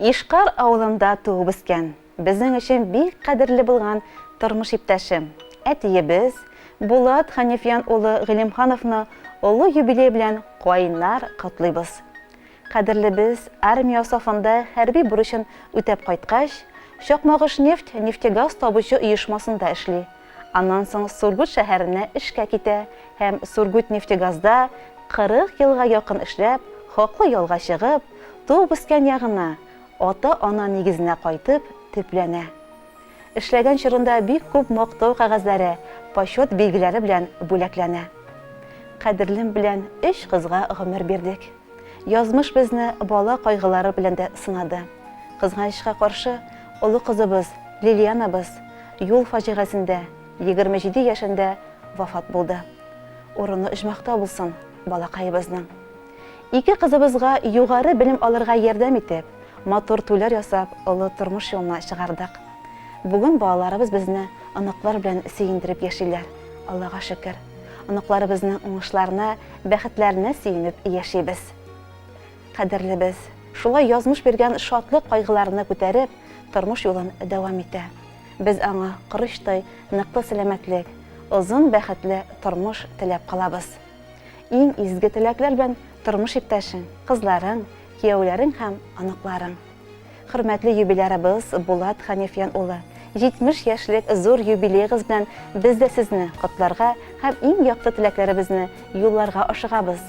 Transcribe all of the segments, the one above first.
Ишкар авылында туып үскән, безнең өчен бик кадерле булган тормыш иптәшем, әтиебез Булат Хәнифьян улы Гыйлемхановны олы юбилей белән кайнар котлыйбыз. Кадерлебез армия сафында хәрби бурычын үтәп кайткач, Чакмагышнефть нефтегаз табучы оешмасында эшли. Аннан соң Сургут шәһәренә эшкә китә һәм Сургутнефтегазда 40 елга якын эшләп, хаклы ялга чыгып, туып-үскән ягына, ата-ана нигезенә кайтып төпләнә. Эшләгән чорында бик күп мактау кәгазьләре, почет билгеләре белән бүләкләнә. Кадерлем белән өч кызга гомер бирдек. Язмыш безне бала кайгылары белән дә сынады. Кызганычка каршы, олы кызыбыз, Лилианабыз юл фаҗигасендә 27 яшендә вафат булды. Урыны оҗмахта булсын балакаебызның. Ике кызыбызга югары белем алырга ярдәм итеп, матур туйлар ясап, олы тормыш юлына чыгардык. Бүген балаларыбыз безне оныклар белән сөендереп яшиләр, Аллага шөкер. Оныкларыбызның уңышларына, бәхетләренә сөенеп яшибез. Кадерлебез, шулай язмыш биргән шатлык-кайгыларны күтәреп, тормыш юлын дәвам итә. Без аңа корычтай ныклы сәламәтлек, озын бәхетле тормыш теләп калабыз. Иң изге теләкләр белән тормыш иптәшең, кызларың, кияүләрең һәм оныкларың. Хөрмәтле юбилярыбыз Булат Хәнифьян улы, 70 яшьлек зур юбилеегыз белән без дә сезне котларга һәм иң якты теләкләребезне юлларга ашыгабыз.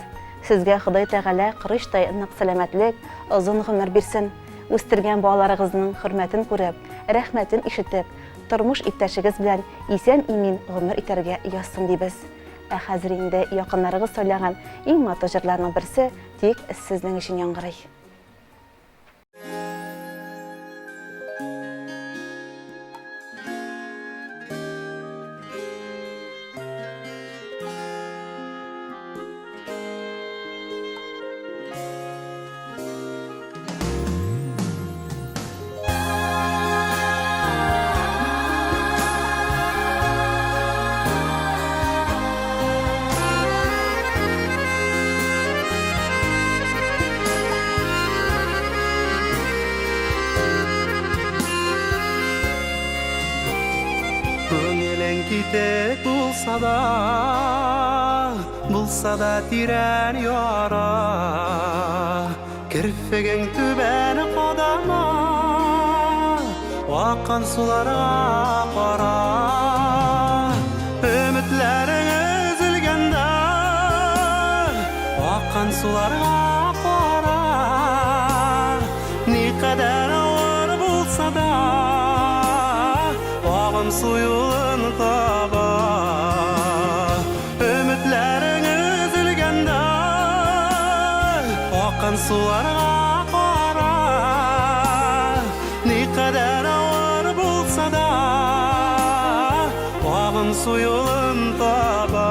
Сезгә Ходай Тәгалә корычтай нык сәламәтлек, озын гомер бирсен. Үстергән балаларыгызның хөрмәтен күреп, рәхмәтен ишетеп, тормыш иптәшегез белән исән-имин гомер итәргә язсын дибез. Ә хәзер инде якыннарыгыз сайлаган иң матур җырларның берсе тик сезнең өчен яңгырый. Күңелең китек булса да, булса да тирән яра. Керфегең түбән кадама, Аккан суларга кара. Өметләрең өзелгәндә, Аккан суларга кара. Никадәр авыр булса да, Агым су юлын таба. Өметләрең өзелгәндә, Аккан суларга кара. Никадәр авыр булса да, Агым су юлын таба.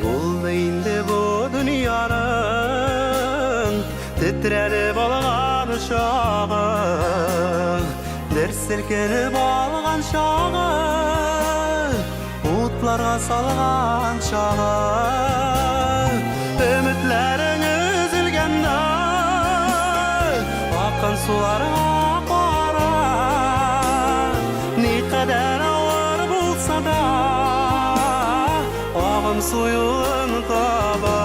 Булды инде бу дөньяның Тетрәнеп алган чагы, Дер селкенеп алган чагы, Утларга салган чагы. Өметләрең өзелгәндә, Аккан суларга кара. Никадәр авыр булса да, Агым су юлын таба.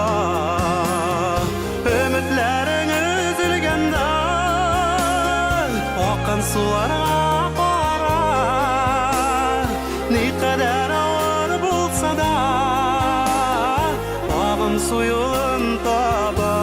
Өметләрең өзелгәндә, Аккан суларга кара. Никадәр авыр булса да, Агым су юлын таба.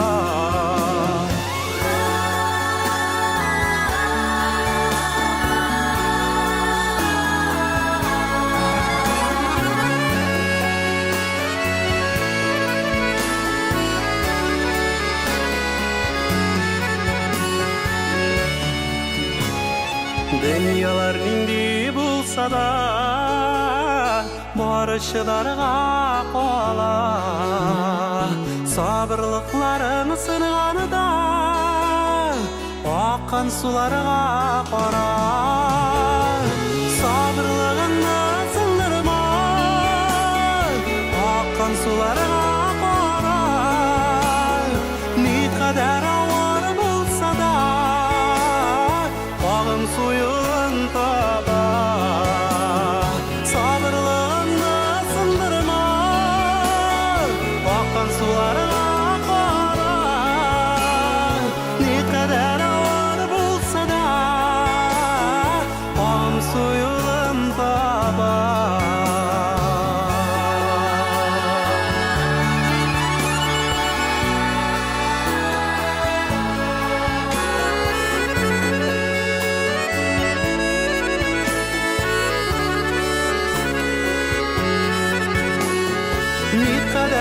Дөньялар нинди булса да, Бары чыдарга кала. Сабырлыкларын сынганда, Аккан суларга кара. Сабырлыгыңны сындырма, Агымсу юлын таба. Сабырлыгыңны сындырма, аккан суларга кара. Никадәр авыр булса да, агымсу юлын таба. Никадәр